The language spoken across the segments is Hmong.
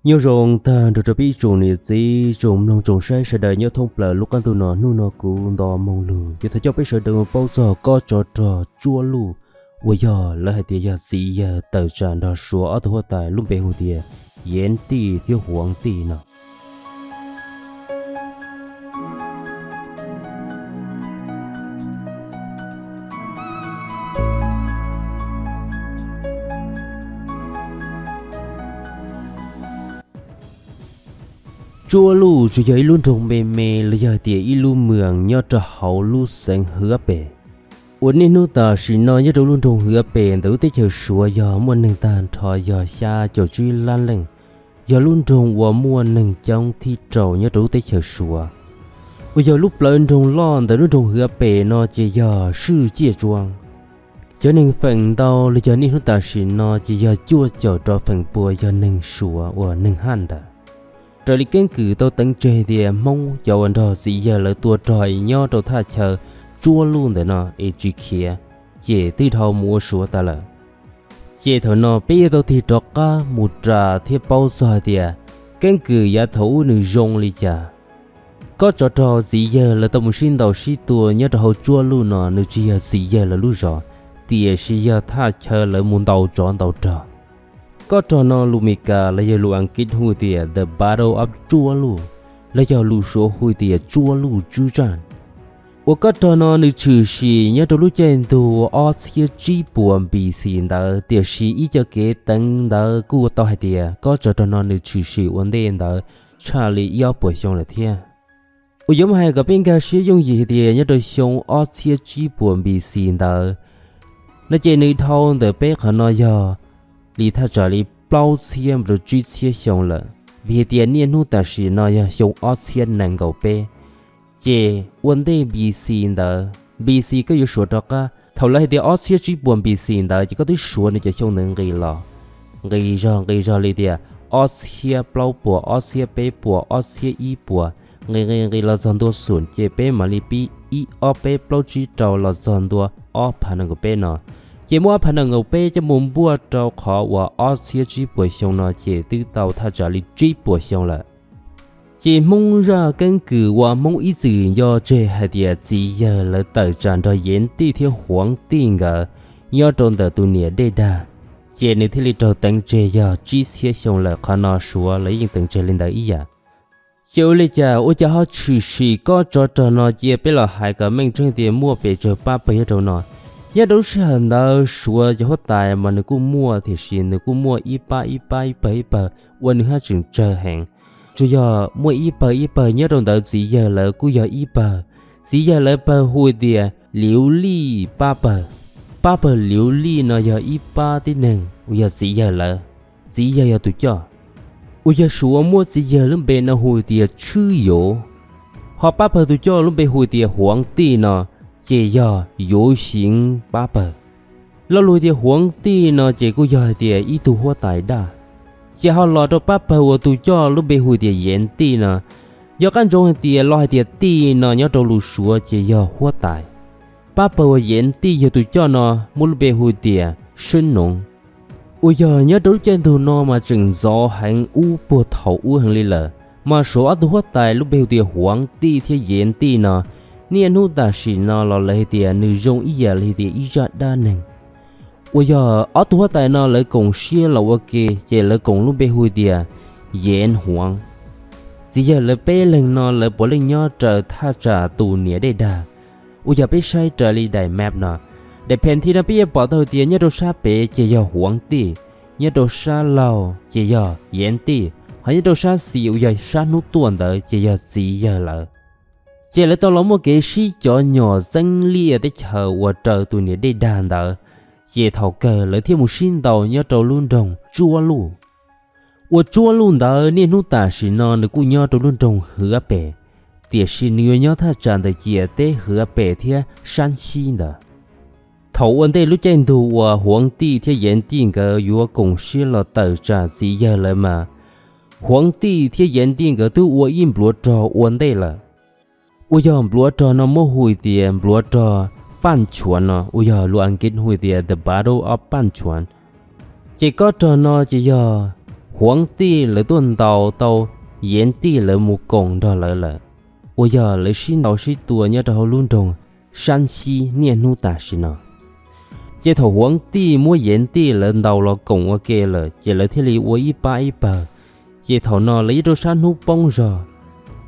Nyob zoo tag nrho rau peb ib tsoom niam txiv tsoom mloog tsoom saib sawv daws nyob thoob plaws lub qab ntuj no. Hnub no kuv Nto Moo Lug yuav thov coj peb sawv daws mus paub txog kob tsov rog Tsuab Luj uas yog lawv hais tias yog txiv yawg tawm tsam nrog Suav ob tug huab tais lub npe hu tias Yev Tij thiab Huav Tij no. Tsuab Luj tsuas yog ib lub nroog me me los yog tias ib lub moos nyob rau hauv lub xeev Hwv Pes, uas niaj hnub tam sim no nyob rau lub nroog Hwv Pes ntawm lub teb chaws Suav yog muaj neeg tag nrho yog xya caum tsib lab leej, yog lub nroog uas muaj neeg coob thib rau nyob rau lub teb chaws Suav. Uas yog lub plawv nroog loj ntawm lub nroog Hwv Pes no ces yog Swj Ciaj Tsuab. Cov neeg feem ntau los yog niaj hnub tam sim no ces yog cuaj caum rau feem pua yog neeg Suav uas neeg Haj ntawd. Raws li keeb kwm tau teev tseg tias Hmoob cov uas nrog txiv yawg lawv tua rog es nyob rau thaj chaw Tsuab Luj ntawm no es tsis khiav, ces twb dhau mus ua Suav tas lawm. Ces thaum no peb yuav tau tig rov qab mus ras thiab paub txog hais tias keeb kwm yav thaum ub nws zoo li cas. Kob tsov rog txiv yawg lawv tau mus sib ntaus sib tua nyob rau hauv Tsuab Luj no nws tsis yog txiv yawg lawv lub zos, tiam sis yog thaj chaw lawv mus ntaus tsov ntaus rog. Kob rog no lus Meskas los yog lus Askiv hu tias The Battle of Tsuab Luj, los yog lus Suav hu tias Tsuab Luj Tswb Tsaj. Uas kob rog no nws tshwm sim nyob rau lub caij ntuj ob txhiab tsib puas B C ntawd, tiam sis ib co kev teev ntawd kuj tau hais tias kob tsov rog no nws tshwm sim ua ntej ntawd tshaj li ib ob puas xyoo lawm thiab. Uas yuav muab hais kom peb nkag siab yooj yim hais tias nyob rau xyoo ob txhiab tsib puas B C ntawd no ces nws dhau ntawm peb qhov no yog li thaj tsam li plaub txhiab mus rau tsib txhiab xyoo lawm, vim hais tias niaj hnub tam sim no yog xyoo ob txhiab nees nkaum peb. Ces ua ntej B C ntawd, B C koj yuav suav rov qab, thaum lawv hais tias ob txhiab tsib puas B C ntawd ces koj twb suav nws cov xyoo ntawd nqis los, nqis zog nqis zog li tias ob txhiab plaub puas, ob txhiab peb puas, ob txhiab ib puas, nqis nqis nqis los txog ntua xum ces peb mam li pib ib ob peb plaub tsib rau los txog ntua ob phav nees nkaum peb no. Ces muab ob phav nees nkaum peb coj mus npuaj rau qhov uas ob txhiab tsib puas xyoo no ces twb tau thaj tsam li tsib puas xyoo lawm. Ces Hmoob zaj keeb kwm uas Hmoob ib txwm nco tseg hais tias txiv yawg lawv tawm tsam nrog Yev Tij thiab Huav Tij nkawd nyob rau ntawm tus niam dej dag, ces nws thiaj li raug teev tseg yog tsib txhiab xyoo lawm. Qhov no Suav lawv yeej teev tseg li ntawd ib yam. Ces ua li cas ua cas ho tshwm sim kob tsov rog no? Cia peb los hais kom meej tseeb tias muaj pes tsawg pab pawg nyob rau no. Nyob rau lub sij hawm ntawd Suav cov huab tais mas nws kuj muaj, tiam sis nws kuj muaj ib pab ib pab ib pawg ib pawg uas nws haj tseem tsawg heev. Tsuas yog muaj ib pawg ib pawg, nyob rau ntawd txiv yawg lawv kuj yog ib pawg. Txiv yawg lawv pawg hu tias Liuv Lij pab pawg. Pab pawg Liuv Lij no yog ib pab tib neeg uas yog txiv yawg lawv, txiv yawg yog tus coj. Uas yog Suav muab txiv yawg lub npe no hu tias Tshwb Yuv, ho pab pawg tus coj lub npe hu tias Huav Tij no ces yog Yuv Xyeev pab pawg. Lo lus tias Huav Tij no ces kuj yog hais tias ib tug huab tais daj. Ces ho los rau pab pawg uas tus coj lub npe hu tias Yev Tij no, yog qab ntsoov hais tias lo hais tias Tij no nyob rau lus Suav ces yog huab tais. Pab pawg uas Yev Tij yog tus coj no muaj lub npe hu tias Sib Noov. Uas yog nyob rau lub caij ntuj no mas tseem ntxov heev ub puag thaum ub heev li lawm, mas Suav ob tug huab tais lub npe hu tias Huav Tij thiab Yev Tij no, niaj hnub tam sim no los lawv hais tias nws zoo ib yam li tias ib zaj dab neeg. Uas yog ob tug huab tais no lawv koom siab los ua ke ces lawv koom lub npe hu tias Yev Huav. Txiv yawg lawv peb leeg no lawv puav leej nyob raws thaj tsam tus niam dej dag. Uas yog peb saib raws li daim map no, daim phees thi no peb yuav pom tau tias nyob rau sab pem ces yog Huav Tij, nyob rau sab laug ces yog Yev Tij, ho nyob rau sab xis uas yog sab hnub tuaj ntawd ces yog txiv yawg lawv. Ces lawv tau los muaj kev sib cov nyom txeeb liaj teb chaws uas raws tus niam dej dag ntawd, ces thaum kawg lawv thiaj mus sib ntaus nyob rau lub nroog Tsuab Luj. Uas Tsuab Luj ntawd niaj hnub tam sim no nws kuj nyob rau lub nroog Hwv Pes, tiam sis nws yuav nyob thaj tsam ntawm ciam teb Hwv Pes thiab sab ntsib ntawd. Thaum ua ntej lub caij ntug uas Huav Tij thiab Yev Tij nkawd yuav koom siab los tawm tsam txiv yawg lawv mas, Huav Tij thiab Yev Tij nkawd twb ua ib npluav rog ua ntej lawm. Uas yog npluav rog no muab hu tias npluav rog Paj Chuav no, uas yog lus Askiv hu tias The Battle of Paj Chuav. Ces kob rog no ces yog Huav Tij lawv tuaj ntaus tau Yev Tij lawv mus koom nrog lawv lawm, uas yog lawv sib ntaus sib tua nyob rau hauv lub nroog Sab Xib niaj hnub tam sim no. Ces thaum Huav Tij muab Yev Tij lawv ntaus los koom ua ke lawm ces lawv thiaj li ua ib pab ib pawg. Ces thaum no lawv nyob rau sab hnub poob zog,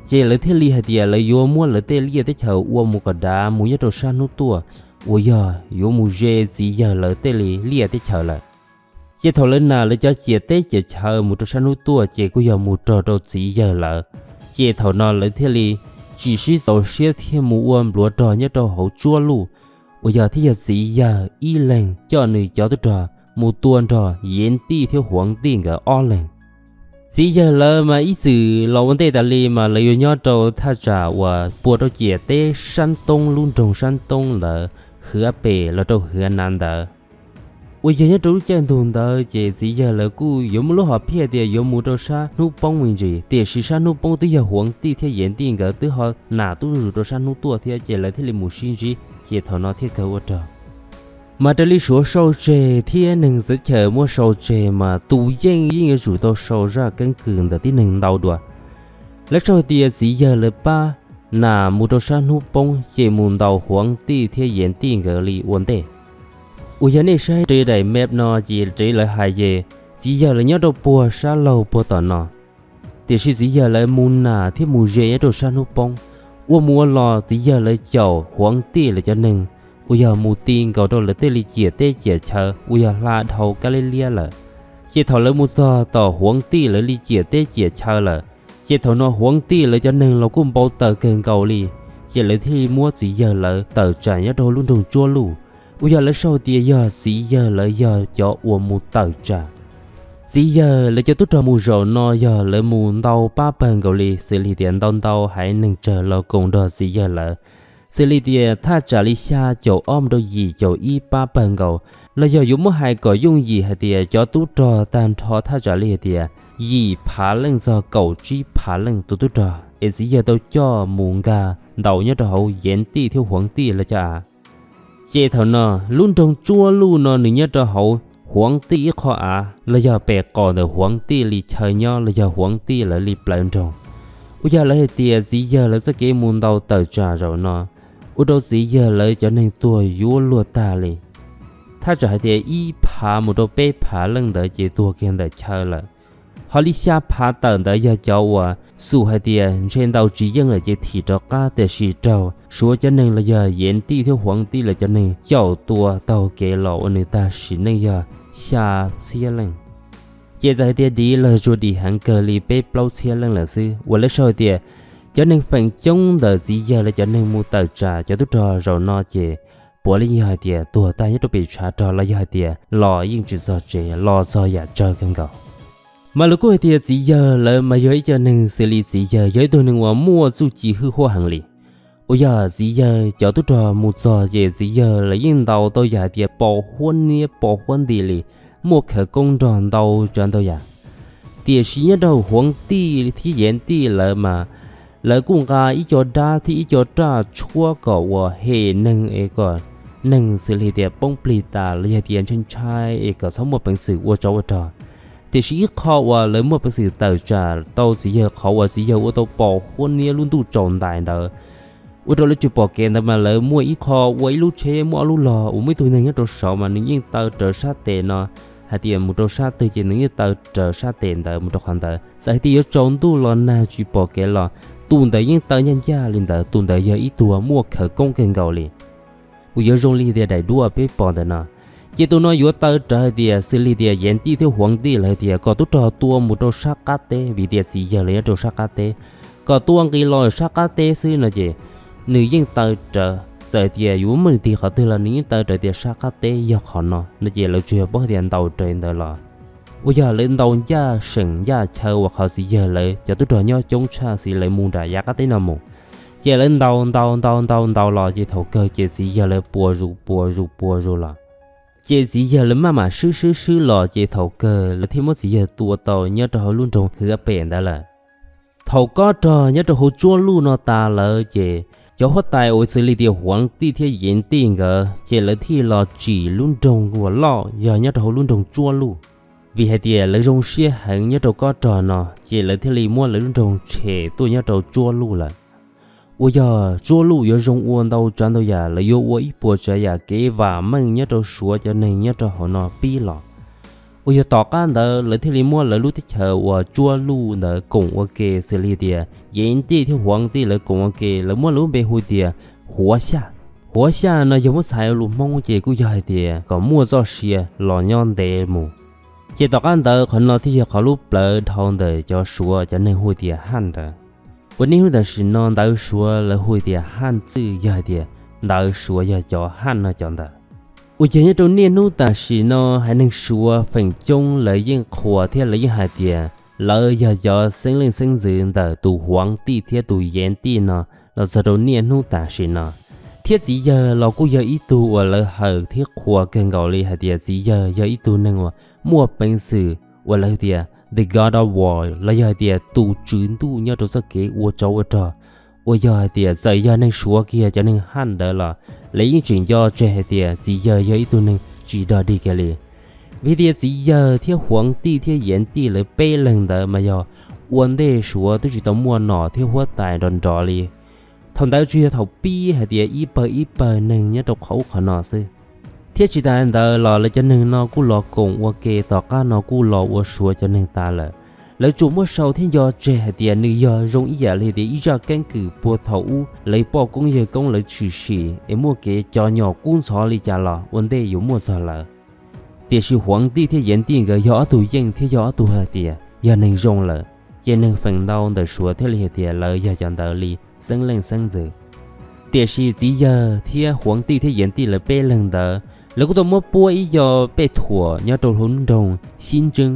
ces lawv thiaj li hais tias lawv yuav muab lawv tej liaj teb chaws ua mus kom dav mus nyob rau sab hnub tuaj, uas yog yuav mus ze txiv yawg lawv tej li liaj teb chaws lawm. Ces thaum lawv nas lawv cov ciam teb ciam chaw mus rau sab hnub tuaj ces kuj yog mus rog rau txiv yawg lawv. Ces thaum no lawv thiaj li tsis sib txaus siab thiaj mus ua npluav rog nyob rau hauv Tsuab Luj, uas yog thiaj yog txiv yawg ib leeg coj nws cov tub rog mus tua nrog Yev Tij thiab Huav Tij nkawd ob leeg. Txiv yawg lawv mas ib txwm los ua ntej tas li mas lawv yuav nyob rau thaj tsam uas puag rau ciam teb sab toob lub nroog sab toob ntawd, hwv pem los rau hwv nav ntawd. Uas yog nyob rau lub caij ntuj ntawd ces txiv yawg lawv kuj yuav muaj lub hom phiaj tias yuav mus rau sab hnub poob me ntsis, tiam sis sab hnub poob twb yog Huav Tij thiab Yev Tij nkawd twb ho nas tub zus rau sab hnub tuaj thiab ces lawv thiaj li mus sib ntsib ces thaum no thiaj kawg ua rog. Mas raws li suav sau tseg thiab neeg txawv chaw muab sau tseg mas tus yeej yeej yuav tsum tau sau zaj keeb kwm ntawm tib neeg ntau dua. Lawv sau tias txiv yawg lawv pab nas mus rau sab hnub poob ces mus ntaus Huav Tij thiab Yev Tij nkawd li ua ntej. Uas yog nej saib raws daim map no ces raws lawv hais ces txiv yawg lawv nyob rau puag sab laug puag tom no, tiam sis txiv yawg lawv mus nas thiab mus ze nyob rau sab hnub poob. Ua mus ua los txiv yawg lawv caum Huav Tij lawv cov neeg uas yog mus ti nkaus rau lawv tej li ciam teb ciam chaw uas yog hla dhau kab liab liab lawm. Ces thaum lawv mus txog tom Huav Tij lawv li ciam teb ciam chaw lawm, ces thaum no Huav Tij lawv cov neeg los kuj npau taws kawg nkaus li. Ces lawv thiaj li muab txiv yawg lawv tawm tsam nyob rau lub nroog Tsuab Luj, uas yog lawv sau tias yog txiv yawg lawv yog cov uas mus tawm tsam. Txiv yawg lawv cov tub rog mus zaum no yog lawv mus ntau pab pawg nkaus li, xws li tias ntau ntau haiv neeg tsawg los koom nrog txiv yawg lawv, xws li tias thaj tsam li xya caum ob mus rau yim caum ib pab pawg nkaus, los yog yuav muab hais kom yooj yim hais tias cov tub rog tag nrho thaj tsam li hais tias yim phav leej txog kaum tsib phav leej tus tub rog es txiv yawg tau coj mus nkag ntaus nyob rau hauv Yev Tij thiab Huav Tij lawv cov av. Ces thaum no lub nroog Tsuab Luj no nws nyob rau hauv Huav Tij ib qho av los yog pem qaum ntawm Huav Tij li chaw nyob los yog Huav Tij lawv li plawv nroog. Uas yog lawv hais tias txiv yawg lawv txoj kev mus ntaus tawm tsam zaum no ua rau txiv yawg lawv cov neeg tuag yuav luag tag li. Thaj tsam hais tias ib phav mus rau peb phav leej ntawd ces tuag kiag ntawm chaw lawm. Ho li xya phav tawm ntawd yog cov uas xum hais tias ntshe ntaus tsis yeej lawm ces thim rov qab, tiam sis raug suav cov neeg los yog Yev Tij thiab Huav Tij lawv cov neeg caum tua taug kev los ua nws tag sim neej yog xya txhiab leej. Ces txawm hais tias dim los tsuas dim heev kawg li peb plaub txhiab leej lawm xwb. Uas lawv sau hais tias cov neeg feem coob ntawm txiv yawg lawv cov neeg mus tawm tsam cov tub rog zaum no ces puav leej yog hais tias tuag tag nyob rau pem tshav rog los yog hais tias los yeej tsis txog tsev, los txog yam tsawg kawg nkaus. Mas lawv kuj hais tias txiv yawg lawv mas yog ib co neeg xws li txiv yawg yog ib tug neeg uas muaj txuj ci hwj huaj heev li. Uas yog txiv yawg cov tub rog mus txog ces txiv yawg lawv yeej ntaus tau yam hais tias pos huab niab pos huab nti li, muaj khawv koob nrog ntau tsav ntau yam. Tiam sis nyob rau Huav Tij thiab Yev Tij lawv mas lawv kuj nqa ib co dab thiab ib co raj tshuab kom uas hem neeg es kom neeg xws li tias poob plig tas los yog tias ntshai ntshai es kom txhob muaj peev xwm ua tsov ua rog. Tiam sis ib qho uas lawv muaj peev xwm tawm tsam tau txiv yawg qhov uas txiv yawg ua tau pos huab niab lub ntuj tsaus ntais ntawd, ua rau lawv tsis pom kev ntawd mas lawv muaj ib qho ua ib lub tsheb muaj ob lub log uas muaj ib tug neeg nyob rau saud mas nws yeej taw raws sab tes no, hais tias mus rau sab twg ces nws yeej taw raws sab tes ntawd mus rau qhov ntawd. Txawm hais tias yuav tsaus ntuj los nag tsis pom kev los tus ntawd yeej taw ncaj ncaj li ntawd, tus ntawd yog ib tug muaj khawv koob kawg nkaus li. Uas yuav zoo li tias daim duab peb pom ntawm no. Ces tus no yuav taw rawv hais tias xws li tias Yev Tij thiab Huav Tij lawv hais tias kom tub rog tua mus rau sab qab teb vim tias txiv yawg lawv nyob rau sab qab teb, kom tua nqis los sab qab teb xwb no ces nws yeej taw rawv. Txawm tias yuav muab nws tig qhov twg los nws yeej taw rawv tias sab qab teb yog qhov no no ces lawv tsuas yog paub hais tias ntaus raws ntawd los. Uas yog lawv ntaus ncaj seem ncaj chaw uas qhov txiv yawg lawv cov tub rog nyob coob tshaj xws lawv mus nram yav qab teb no mus. Ces lawv ntaus ntaus ntaus ntaus ntaus los ces thaum kawg ces txiv yawg lawv puas zus puas zus puas zus los. Ces txiv yawg lawv maj mam swb swb swb los ces thaum kawg lawv thiaj muab txiv yawg tua tau nyob rau hauv lub nroog Hwv Pem ntawd lawm. Thaum kob rog nyob rau hauv Tsuab Luj no tas lawm ces cov huab tais uas xws li tias Huav Tij thiab Yev Tij nkawd ces lawv thiaj los tsim lub nroog uas loj yog nyob rau hauv lub nroog Tsuab Luj. Vim hais tias lawv zoo siab heev nyob rau kob rog no, ces lawv thiaj li muab lawv lub nroog tshem tuaj nyob rau Tsuab Luj lawm. Uas yog Tsuab Luj yuav zoo ua ntau tsav ntau yam, lawv yuav ua ib puas tsav yam kev vam meej nyob rau Suav cov neeg nyob rau hauv no pib los. Uas yog tom qab ntawd lawv thiaj li muab lawv lub teb chaws uas Tsuab Luj ntawd koom ua ke xws li tias Yev Tij thiab Huav Tij lawv koom ua ke, lawv muab lawv lub npe hu tias Huav Xyaj. Huav Xyaj no yog muab txhais lus Hmoob ces kuj yog hais tias kom muaj txoj sia los nyob ntev mus. Ces tom qab ntawd qhov no thiaj yog qhov lub plawv dhau ntawm cov Suav cov neeg hu tias Haj ntawd. Uas niaj hnub tam sim no ntawv Suav lawv hu tias Haj Txwj, yog hais tias ntawv Suav yog cov Haj no cov ntawd. Uas yog nyob rau niaj hnub tam sim no haiv neeg Suav feem coob lawv yeej qhuas thiab lawv yeej hais tias lawv yog cov xeeb leej xeeb ntxwv ntawm tus Huav Tij thiab tus Yev Tij no los txog rau niaj hnub tam sim no. Thiab txiv yawg los kuj yog ib tug uas lawv hawm thiab qhuas kawg nkaus li hais tias txiv yawg yog ib tug neeg uas muaj peev xwm uas lawv tias the God of War los yog hais tias tus tswv ntuj nyob rau txoj kev ua tsov ua rog. Uas yog hais tias txawm yog neeg Suav kiag cov neeg Haj ntawd los lawv yeej tseem nco tseg hais tias txiv yawg yog ib tug neeg tsis dog dig kiag li. Vim tias txiv yawg thiab Huav Tij thiab Yev Tij lawv peb leeg ntawd mas yog ua ntej Suav twb tsis tau muaj nom thiab huab tais nrov nrov li. Thaum ntawd tsuas yog thaum pib hais tias ib pawg ib pawg neeg nyob rau qhov ub qhov no xwb. Thiab tsis tas ntawd los lawv cov neeg no kuj los koom ua ke tom qab no kuj los ua Suav cov neeg tas lawm. Lawv tsuas muab sau thiab nco tseg hais tias nws yog zoo ib yam li tias ib zaj keeb kwm puag thaum ub lawv poj koob yawg koob lawv tshwm sim es muaj kev cov nyom kub ntxhov li cas los ua ntej yuav muaj txog lawv. Tiam sis Huav Tij thiab Yev Tij nkawd yog ob tug yeej thiab yog ob tug hais tias yog neeg zoo lawm, ces neeg feem ntau ntawm Suav thiaj li hais tias lawv yog cov ntawd li xeeb leej xeeb ntxwv. Tiam sis txiv yawg thiab Huav Tij thiab Yev Tij lawv peb leeg ntawd, lawv kuj tau muab puab ib co pej thuam nyob rau hauv lub nroog Xib Ntseeb,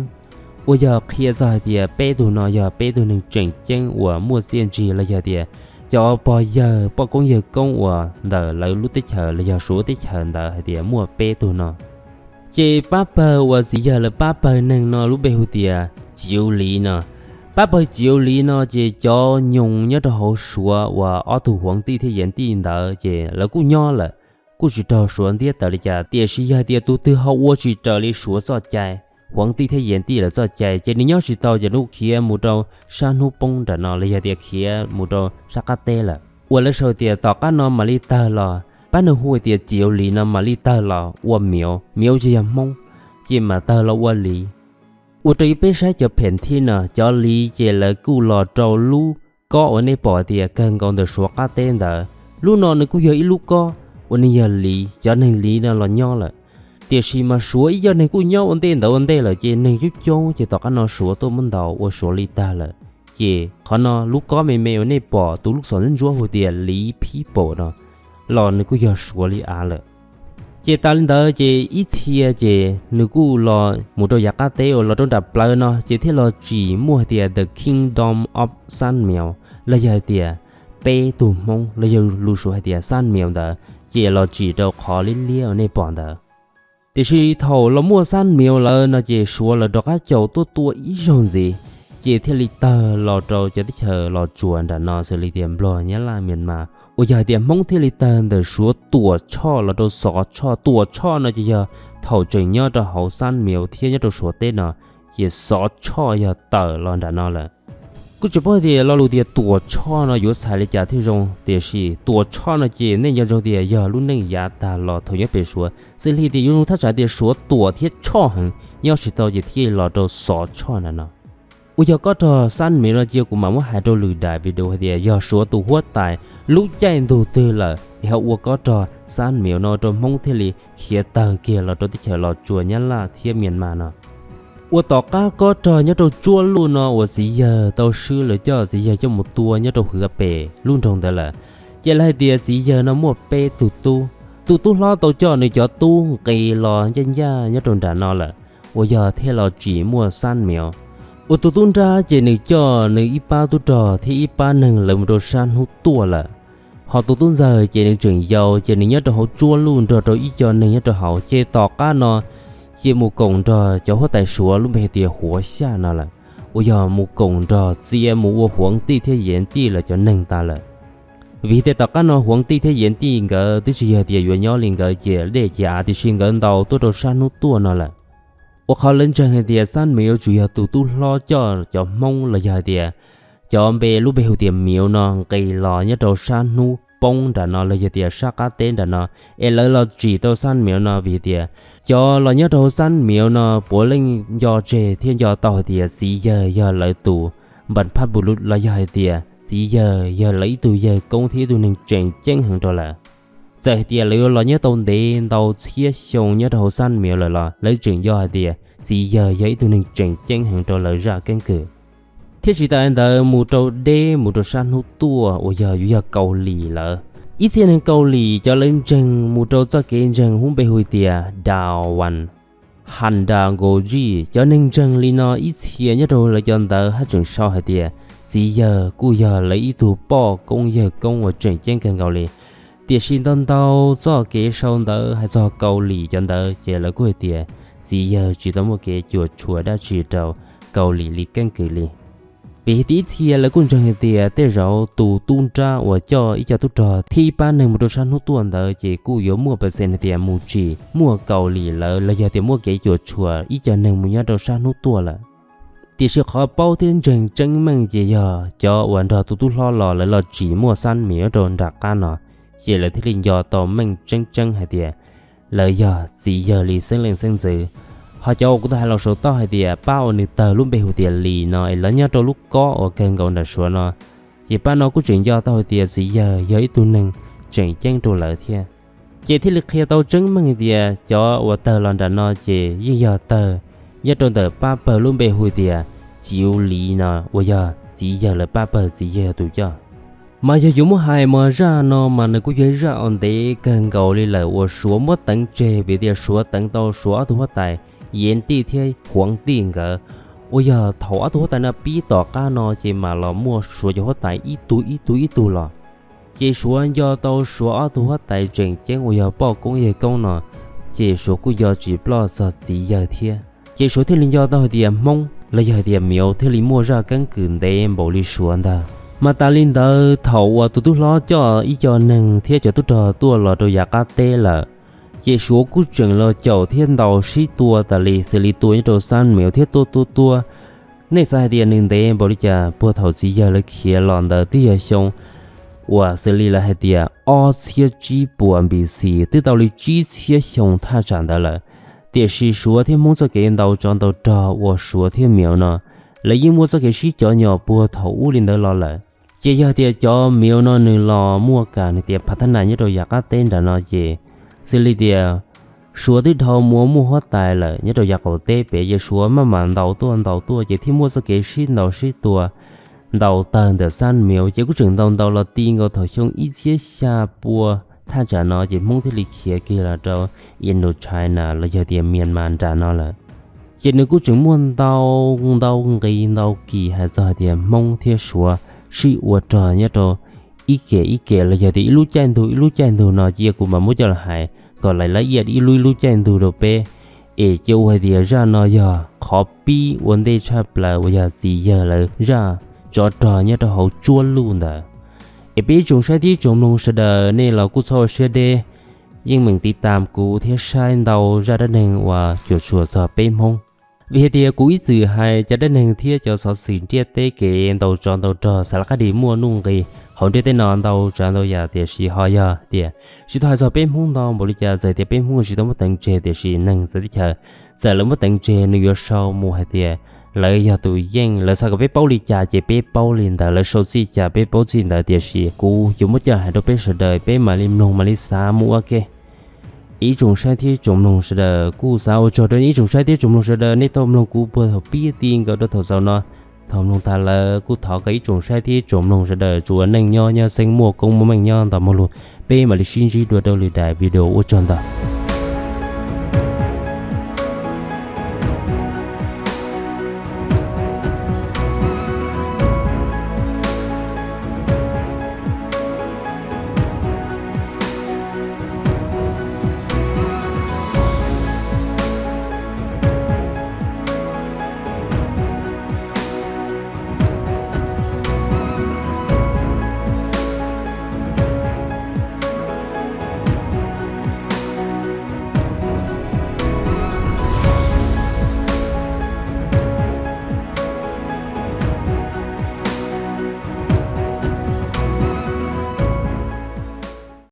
uas yog qhia txog hais tias peb tug no yog peb tug neeg tseem ceeb uas muaj txiaj ntsig los yog tias cov pog yawg poj koob yawg koob uas ntawm lawv lub teb chaws los yog Suav teb chaws ntawd hais tias muaj peb tug no. Ces pab pawg uas txiv yawg lawv pab pawg neeg no lub npe hu tias Civ Liv no. Pab pawg Civ Liv no ces cov nyoog nyob rau hauv Suav uas ob tug Huav Tij thiab Yev Tij ntawd ces lawv kuj nyob lawm, kuj tsis raug Suav ntiab tawm li cas, tiam sis yog hais tias tus twg ho ua tsis raws li Suav txoj cai, Huav Tij thiab Yev Tij lawv txoj cai ces nws nyob tsis tau ces nws khiav mus rau sab hnub poob nram no los yog tias khiav mus rau sab qab teb lawm. Uas lawv sau tias tom qab no mam li tawg los, pab neeg hu tias Civ Liv no mam li tawg los ua Miav, Miav ces yog Hmoob, ces mam tawg los ua Liv. Ua rau ib peb saib cov phem thib no, cov Liv ces lawv kuj los rau lub kob uas nej pom tias kawg nkaus ntawm Suav qab teb ntawd. Lub no nws kuj yog ib lub kob uas nws yog Liv, cov neeg Liv no los nyob lawm. Tiam sis mas Suav ib co neeg kuj nyob ua ntej ntawd ua ntej lawm ces neeg coob coob ces tom qab no Suav tuaj muab ntaus ua Suav li tag lawm. Ces qhov no lub kob me me uas nej pom tus lub xom ntsuab hu tias Liv Phib Paum no los nws kuj yog Suav li av lawm. Ces tas li ntawd ces ib txhia ces nws kuj los mus rau yav qab teb uas los rau nram plawv no ces thiaj los tsim muaj hais tias The Kingdom of Xab Miav los yog hais tias peb tug Hmoob los yog lus Suav hais tias Xab Miav ntawd, ces los tsim rau qhov liab liab uas nej pom ntawd. Tiam sis thaum los muaj Xab Miav lawm no ces Suav lawv rov qab caum tuaj tua ib zaug ntxiv, ces thiaj li tawg los rau cov teb chaws Los Tsuas nram no xws li tias Nplog, Nyab Laj, Myanmar, uas yog hais tias Hmoob thiaj li tawg ntawm Suav Tuam Tshoj los rau Xov Tshoj. Tuam Tshoj no ces yog thaum tseem nyob rau hauv Xab Miav thiab nyob rau Suav teb no, ces Xov Tshoj yog tawm los nram no lawm. Kuj tsis paub tias lo lus tias Tuam Tshoj no yuav txhais li cas thiaj zoo, tiam sis Tuam Tshoj no ces nej nco ntsoov tias yog lub neej yav tag los thaum nyob pem Suav, xws li tias yuav zoo thaj tsam tias Suav tuam thiab tshoj heev, nyob tsis tau ces thiaj los rau Xov Tshoj nram no. Uas yog kob rog Xab Miav no cia kuv mam muab hais rau lwm daim video hais tias yog Suav tus huab tais lub caij ntuj twg lawm es ho ua kob rog Xab Miav no rau Hmoob thiaj li khiav tawg kiag los rau teb chaws Los Tsuas, Nyab Laj thiab Myanmar no. Uas tom qab kob rog nyob rau Tsuab Luj no uas txiv yawg tau swb lawv coj txiv yawg coj mus tua nyob rau Hwv Pes lub nroog ntawd lawm, ces lawv hais tias txiv yawg no muaj peb tug tub. Tus tub hlob tau coj nws cov tub nqis los ncaj ncaj nyob rau nram no lawm, uas yog thiaj los tsim muaj Xab Miav. Uas tus tub nrab ces nws coj nws ib pab tub rog thiab ib pab neeg lawv mus rau sab hnub tuaj lawm. Ho tus tub ntxawg ces nws tseem yau ces nws nyob rau hauv Tsuab Luj nrog rau ib co neeg nyob rau hauv, ces tom qab no ces mus koom nrog cov huab tais Suav lub npe hais tias Huav Xyaj no lawm, uas yog mus koom nrog txia mus ua Huav Tij thiab Yev Tij lawv cov neeg tas lawm. Vim tias tom qab no Huav Tij thiab Yev Tij nkawd twb tsis yog tias yuav nyob li, nkawd ciam dej ciam av, tiam sis nkawd ntaus tuaj rau sab hnub tuaj no lawm. Ua qhov lawv ntseeg hais tias Xab Miv tsuas yog tus tub hlob coj cov Hmoob los yog hais tias cov npe lub npe hu tias Miv no nqis los nyob rau sab hnub poob nram no los yog tias sab qab teb nram no, es lawv los tsim tau Xab Miv no vim tias cov los nyob rau Xab Miv no puav leej nco tseg thiab nco tau hais tias txiv yawg yog lawv tus npam phab npu lub los yog hais tias txiv yawg yog lawv ib tug yawg koob thiab ib tug neeg tseem ceeb heev rau lawm. Txawm hais tias lawv yuav los nyob tau ntev ntau txhiab xyoo nyob rau hauv Xab Miv lawm los lawv tseem nco hais tias txiv yawg yog ib tug neeg tseem ceeb heev rau lawv zaj keeb kwm. Thiab tsis tas li ntawd mus rau deb mus rau sab hnub tuaj uas yog yuav yog Kaus Lim lawm. Ib txhia neeg Kaus Lim cov lawv ntseeg mus rau txoj kev ntseeg hu npe hu tias Dawan, Handa Nkoji. Cov neeg ntseeg li no ib txhia nyob rau lawv cov ntawv haj tseem sau hais tias txiv yawg kuj yog lawv ib tug poj koob yawg koob uas tseem ceeb kawg nkaus li. Tiam sis ntau ntau txoj kev sau ntawv hais txog Kaus Lim cov ntawv ces lawv kuj hais tias txiv yawg tsis tau muaj kev cuam tshuam dab tsi rau Kaus Lim li keeb kwm li. Vim tias ib txhia lawv kuj ntseeg hais tias tej zaum tus tub nrab uas coj ib co tub rog thiab ib pab neeg mus rau sab hnub tuaj ntawd ces kuj yuav muaj percent hais tias mus tsim muaj Kaus Lim lawv los yog tias muaj kev cuam tshuam ib co neeg mus nyob rau sab hnub tuaj lawm. Tiam sis qhov paub thiab ntseeg tseeb meej ces yog cov uas nrog tus tub hlob los lawv los tsim muaj Xab Miv nyob rau nram qab no, ces lawv thiaj li nco tau meej tseeb tseeb hais tias lawv yog txiv yawg li xeeb leej xeeb ntxwv. Ho cov uas kuv tau hais los saum toj hais tias pab uas nws tawg lub npe hu tias Lis no es lawv nyob rau lub kob uas kawg nkaus nram Suav no, ces pab no kuj tseem nco tau hais tias txiv yawg yog ib tug neeg tseem ceeb rau lawv thiab. Ces thiaj li qhia tau tseeb meej tias cov uas tawg los nram no ces yeej yog tawg nyob rau ntawm pab pawg lub npe hu tias Civ Lis no uas yog txiv yawg lawv pab pawg txiv yawg yog tus coj. Mas yog yuav muab hais mas zaj no mas nws kuj yog ib zaj uas ntev kawg nkaus li lawm uas Suav muab teev tseg vim tias Suav teev tau Suav ob tug huab tais Yev Tij thiab Huav Tij nkawd, uas yog thaum ob tug huab tais no pib tom qab no ces mam los muaj Suav cov huab tais ib tug ib tug ib tug los. Ces Suav nco tau Suav ob tug huab tais tseem ceeb uas yog poj koob yawg koob no, ces Suav kuj nco tsis ploj txog txiv yawg thiab. Ces Suav thiaj li nco tau hais tias Hmoob los yog hais tias Miv thiaj li muaj zaj keeb kwm ntev npaum li Suav ntag. Mas tas li ntawd thaum uas tus tub hlob coj ib co neeg thiab cov tub rog tuaj los rau yav qab teb lawm, ces Suav kuj tseem los caum thiab ntaus sib tua tas li xws li tua nyob rau Xab Miv thiab tua tua tua. Nej xav hais tias nws ntev npaum li cas? Puag thaum txiv yawg lawv khiav los ntawd twb yog xyoo uas xws li lawv hais tias ob txhiab tsib puas B C, twb tau li tsib txhiab xyoo thaj tsam ntawd lawm. Tiam sis Suav thiab Hmoob txoj kev ntaus tsov ntaus rog uas Suav thiab Miv no, lawv yeej muaj txoj kev sib cov nyom puag thaum ub li ntawd los lawm. Ces yog tias cov Miv no nws los muaj kam hais tias phav thab nas nyob rau yav qab teb nram no ces xws li tias Suav twb dhau mus muaj huab tais lawm nyob rau yav qaum teb pem, ces Suav maj mam ntaus tuaj ntaus tuaj ces thiaj muaj txoj kev sib ntaus sib tua ntaus tawg ntawm Xab Miv, ces kuj tseem ntaus ntaus los ti nkaus thaum xyoo ib txhiab xya pua thaj tsam no ces Hmoob thiaj li khiav kiag los rau Indochina los yog tias Myanmar nram no lawm. Ces nws kuj tseem muaj ntau ntau nqi ntau kis hais txog hais tias Hmoob thiab Suav sib ua rog nyob rau ib kem ib kem los yog tias ib lub caij ntug ib lub caij ntug no, cia kuv mam muab coj los hais kom lais lab iab ib lub ib lub caij ntug rau peb. Es cia ua hais tias zaj no yog qhov pib ua ntej tshaj plaws uas yog txiv yawg lawv zaj tsov rog nyob rau hauv Tsuab Luj ntawd. Es peb ib tsoom saib thiab ib tsoom mloog sawv daws nej los kuj txhob ua siab deb, yeej meem tiv tam kuv thiab saib ntau zaj dab neeg uas cuam tshuam txog peb Hmoob. Vim hais tias kuv ib txwm hais cov dab neeg thiab cov xov xwm ntiaj teb kev ntaus tsov ntaus rog xav laj qab dis muaj nuj nqis hauv ntiaj teb no ntau tsav ntau yam, tiam sis ho yog tias tsis tau hais txog peb Hmoob ntau npaum li cas. Txawm tias peb Hmoob tsis tau muab teev tseg tiam sis neeg txawv teb chaws txawm lawv muab teev tseg, nws yuav sau mus hais tias lawv yog tus yeej, lawv xav kom peb paub li cas ces peb paub li ntawd, lawv sau txij cas peb paub txij ntawd. Tiam sis kuv yuav muab coj hais rau peb sawv daws, peb mam li mloog mam li xav mus ua ke. Ib tsoom saib thiab ib tsoom mloog sawv daws, kuj xav ua tsaug rau ib tsoom saib thiab ib tsoom mloog sawv daws nej tau mloog kuv puag thaum pib ti nkaus rau thaum xaus no. Thaum mloog tag lawm kuj thov kom ib tsoom saib thiab ib tsoom mloog sawv daws tsuas neej nyob nyob xeeb muaj koob muaj meej nyob ntau muaj lug. Peb mam li sib ntsib dua rau lwm daim video, ua tsaug ntau.